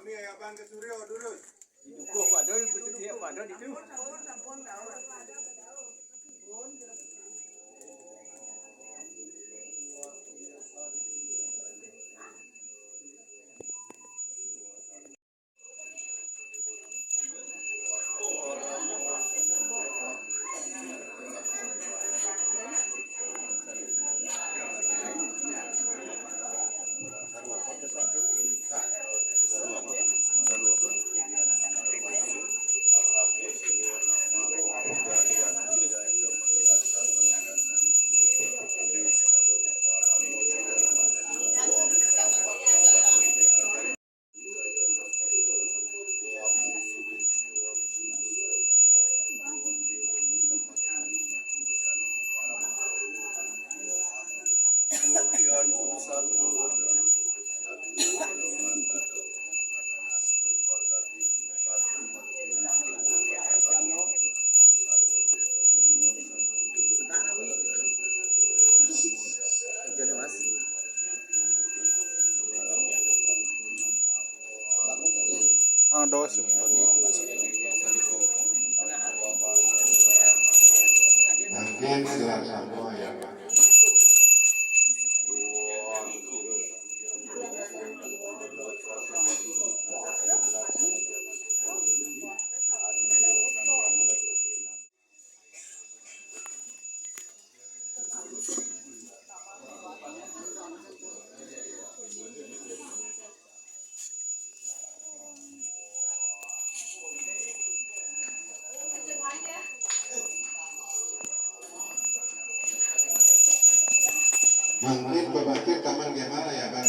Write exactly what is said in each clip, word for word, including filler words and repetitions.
Ya, Bang, ke Suryo, durus. Didukuh Pak Dul, betul dia Pak Dul itu. Ada simpan. Mungkin gelar satu ya. Mungkin bebakti taman gimana ya, Bang?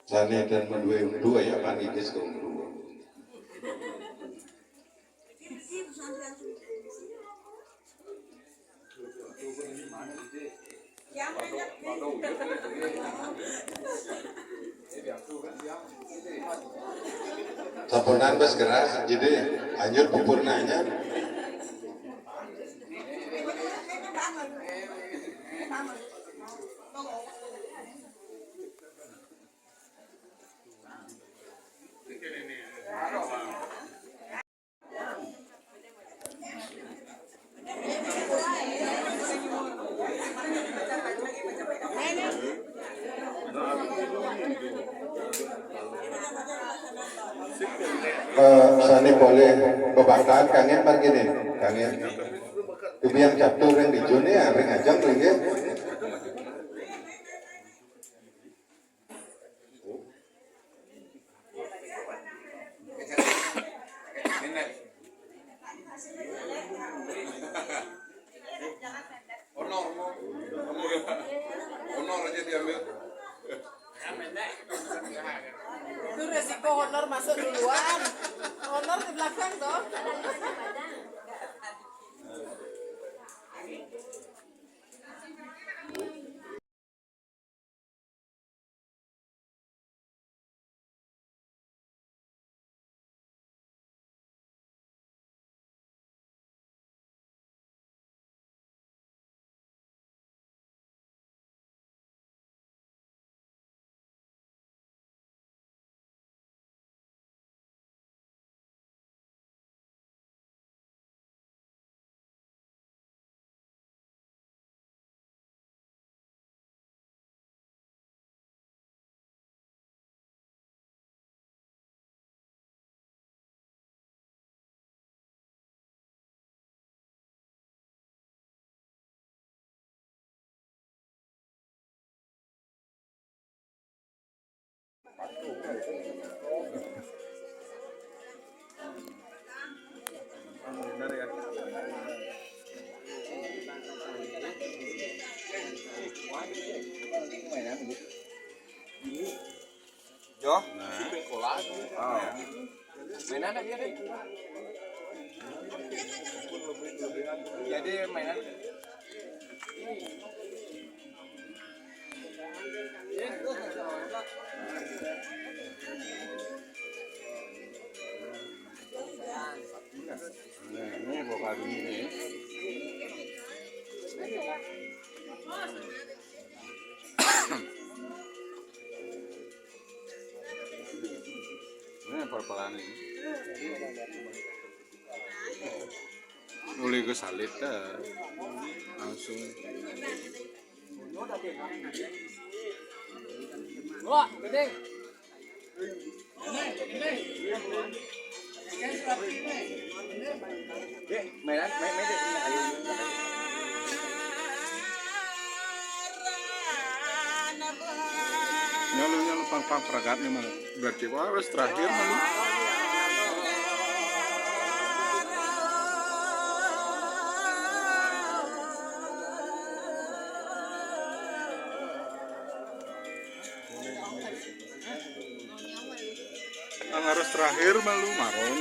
Sane dan madue untu ya, panitis ke untu. Sampunan bes keras, jadi lanjut pupurnanya. Eh, sane pole bebaktaan kangen margine, kangen. Kebiang catur yang di Juni ya, ring ajang ring ya. Honor, honor aja diambil. Itu resiko honor masuk duluan. Honor di belakang dong. Jo. Nah. Oh. Mainan dia deh. Jadi mainan. Nah, ini buah kadu ini. Ini pal-palan ini. Uli geus salit téh. Langsung. Wah, gede. Mainan, main, main deh. Ayo. Nyalu, nyalu, pang, pang, pragat nih mah. Berarti wah, wes terakhir mah. Nang harus terakhir mah lu maron.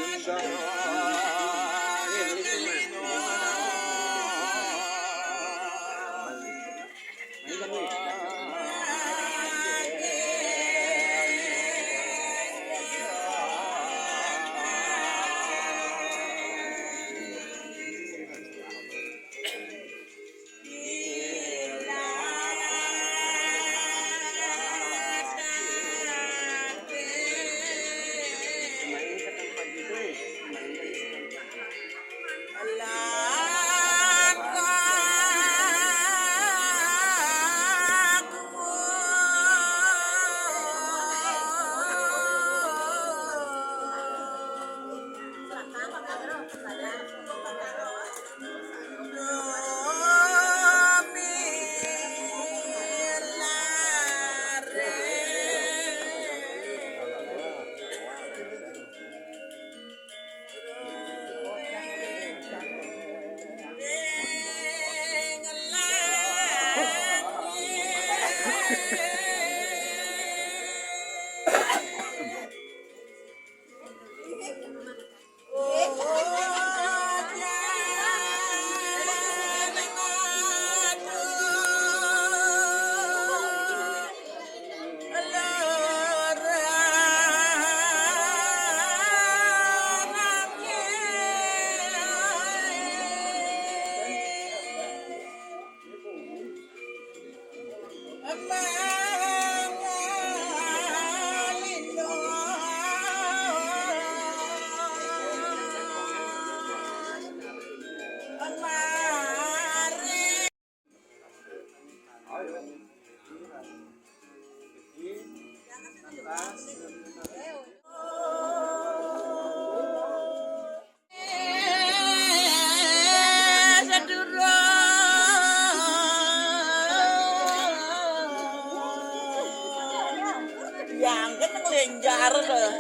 Yang kan ngelenjar tuh.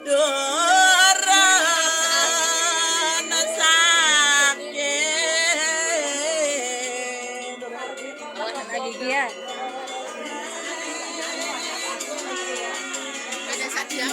Durana sakit. Lagi dia. Ada satu yang